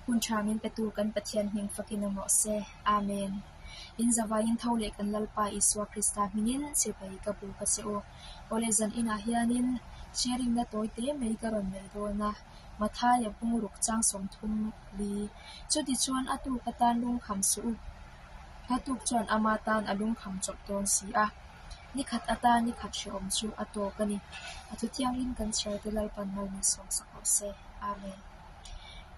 Hun tha min petu kan Pathian hming fakin awm rawh se. Amen. In zavaiin tho leh kan Lalpa Isua Krista hmingin chibai ka buk a che u. Awle zan inah hianin sharing na tawi te mai ka rawn nei dawn a, Mathaia bungruk chang 30 li. Chutichuan a tuk atan lungkham suh u. A tuk chuan ama tan a lungkham chawp dawn si a. Ni khat atan ni khat hrehawm chu a tawk a ni. A thu thianghlim kan chhiar te Lalpan mal min sawm sak rawh se. Amen.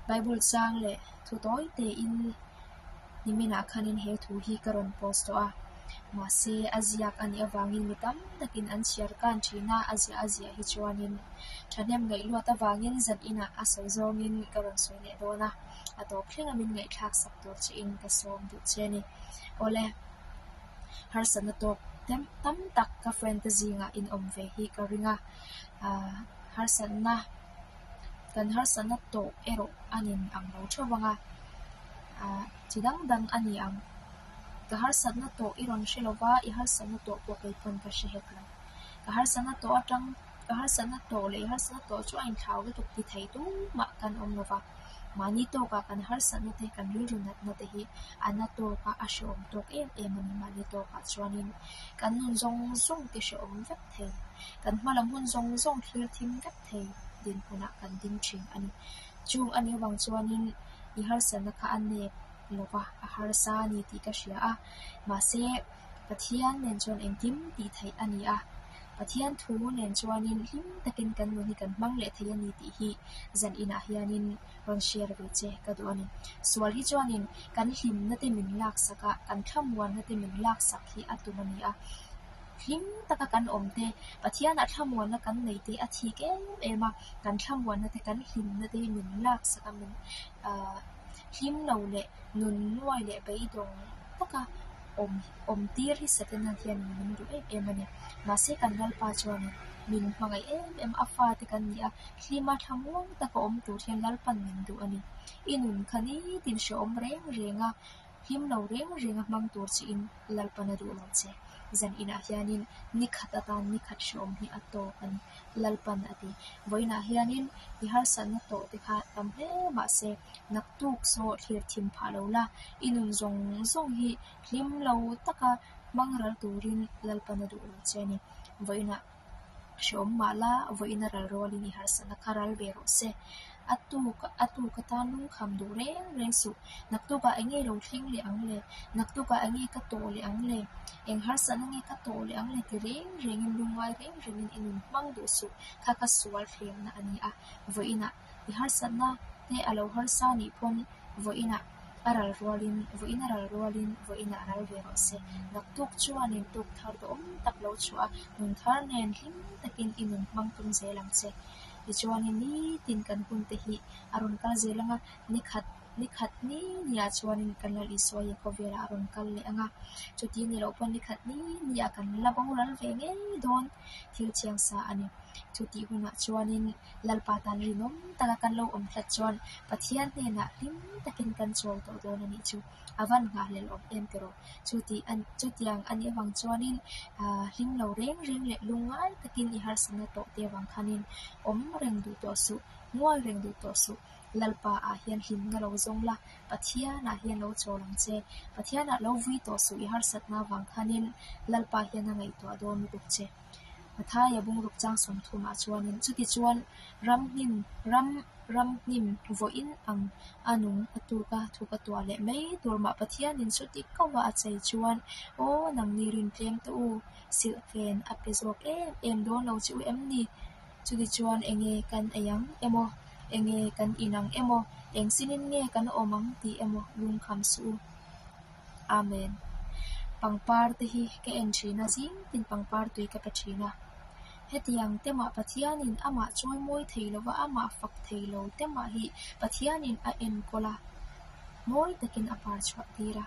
Bible chang leh thu tawi tein niminah khanin he thu hi ka rawn post tawh a. Mahse, a ziak a nih avangin mi tam takin an chhiar kan thin a, a ziah a ziah hi chuanin thahnem ngaih luat avangin zan inah a sawi zawngin ka rawn sawi leh dawn a, a tawp thleng a min ngaihthlak sak tur chiin ka sawm duh che a ni. Awle, harsatna tawk tam tak ka friend te zingah in awm ve hi ka ring a, ah harsatna kan harsatna tawh erawh a nin ang lo theuh vang a, ah chi dang dang a ni ang. Ka harsatna tawh i rawn hre lo va, i harsatna tawh pawh kei pawn ka hre hek lo. Ka harsatna tawh atang, ka harsatna tawh leh i harsatna tawh chu a inthlau lutuk ti thei tumah kan awm lo va. Mahni tawkah kan harsatna te, kan rilru natna te hi a na tawk a, a hrehawm tawk em em a ni. Mahni tawkah chuanin kan nun zawng zawng te hrehawm vek thei, kan hma lam hun zawng zawng thlir thim vek thei dinhmunah kan ding thin a ni. Chung a nih avang chuanin i harsatna kha a nep lo va, a harsa a ni tih ka hria a. Mahse, Pathian nen chuan engkim tih theih a ni a. Pathian thu nen chuanin hlim takin kan nun hi kan hmang leh thei a ni tih hi zan inah hianin rawn share ve che ka duh a ni. Sual hi chuanin kan hlimna te min laksak a, kan thlamuanna te min laksak hi a tum a ni a. Hlim taka kan awm te, Pathianah thlamuanna kan nei te a thik em em a, kan thlamuanna te kan hlimna te hi min laksak a, min ahh hlim lo leh nun nuai leh beidawng taka awm awm tir hi Setana hian min duh em em a ni. Mahse kan Lalpa chuanin min hmangaih em em a, fate kan ni a, hlima thlamuang taka awm tur hian Lalpan min duh a ni. I nun kha nitin hrehawm reng reng a, hlim lo reng reng a hmang tur chiin Lalpan a duh lo che. Zan inah hianin ni khat atan ni khat hrehawm hi a tawk a ni, Lalpan a ti. Vawiinah hianin i harsatna tawh te kha tam hle mahse naktuk saw thlir thim phah lo la, i nun zawng zawng hi hlim lo taka hmang ral turin Lalpan a duh lo che a ni. Vawiinah Hrehawm mah la, vawiin a ral rualin i harsatna kha ral ve rawh se. A tuk a tuk atan lungkham duh reng reng suh. Naktukah eng nge lo thleng leh ang le? Naktukah eng nge ka tawh leh ang le? Eng harsatna nge ka tawh leh ang le? ti reng rengin lungngai reng rengin i nun hmang duh suh. Kha kha sual thlemna a ni a. Vawiinah i harsatna te a lo harsa nih pawn vawiinah a ral rualin, vawiin a ral rualin vawiin a ral ve rawh se. Naktuk chuanin tuk thar duhawm tak lo chhuah a, nun thar nen hlim takin i nun hmang tum zel ang che. Tichuanin nitin kan hun te hi a rawn kal zel ang a, ni khat ni khat ni niah chuanin kan Lal Isua hi khawvelah a rawn kal leh ang a, chuti ni loh pawn ni khat ni niah kan la boral ve ngei dawn thil chiang sa a ni. Chutih hunah chuanin Lalpa tan rinawm taka kan lo awm hlat chuan Pathian hnenah hlim takin kan chawl tawh dawn a nih chu. A van nghahhlelh awm em tiraw? Chuti a chutiang a nih avang chuanin ah hlim lo reng reng leh lungngai takin i harsatna tawh te avang khanin awm reng duh tawh suh, nguai reng duh tawh suh. Lalpa ah hian hlimna lo zawng la, Pathian ah hian lo chawl ang che. Pathian ah lo vui tawh suh i harsatna avang khanin Lalpa hian a ngaihtuah dawn lutuk che. Mathaia bungruk chang 30 ah chuanin chutichuan ram hnim ram ram hnim vawiin ang a nung a tuk a thuk a tuah leh mai tur mah Pathianin chuti kauva a chei chuan aw nangni rin tlem te u silhfen a pe zawk em em dawn lo che u em ni? Chutichuan enge kan ei ang emaw enge kan in ang emaw eng sinin nge kan awm ang tih emaw lungkham suh u. Amen. Pangpar te hi ka en thin a, zing tin pangpar tui ka pe thin a. Hetiang te mah Pathianin amah chawimawi thei lova amah fak thei lo te mah hi Pathianin a enkawl a, mawi takin a par chhuah tir a.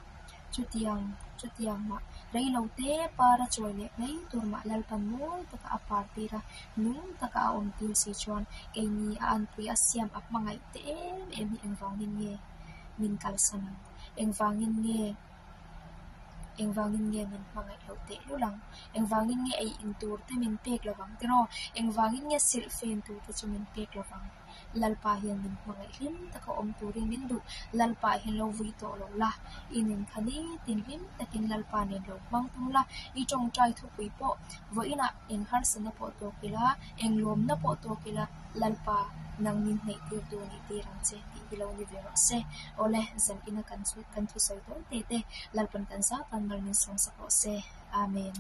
Chutiang, chutiang mah rei lo te par a chawi leh mai tur mah Lalpan mawi taka a par tir a, nung taka a awm tir si chuan keini a anpui a siam a hmangaih te em em hi engvangin nge min kalsan ang? Engvangin nge engvangin nge min hmangaih loh teh lul ang? Engvangin nge ei in tur te min pek lo vang tiraw? Engvangin nge silhfen tur te chu min pek lo vang? Lalpa hian min hmangaih hlim taka awm turin min duh. Lalpa hian lo vui tawh lo la, i nun kha nitin hlim takin Lalpa nen lo hmang tum la, i tawngtai thupui pawh vawiinah eng harsatna pawh tawk ila, eng lawmna pawh tawk ila, Lalpa nang min hneih tir tu nih tir ang che tih hi lo ni ve rawh se. Awle, zan ina kan kan thusawi tawn te te Lalpan kan zat tan mal min sawmsak rawh se. Amen.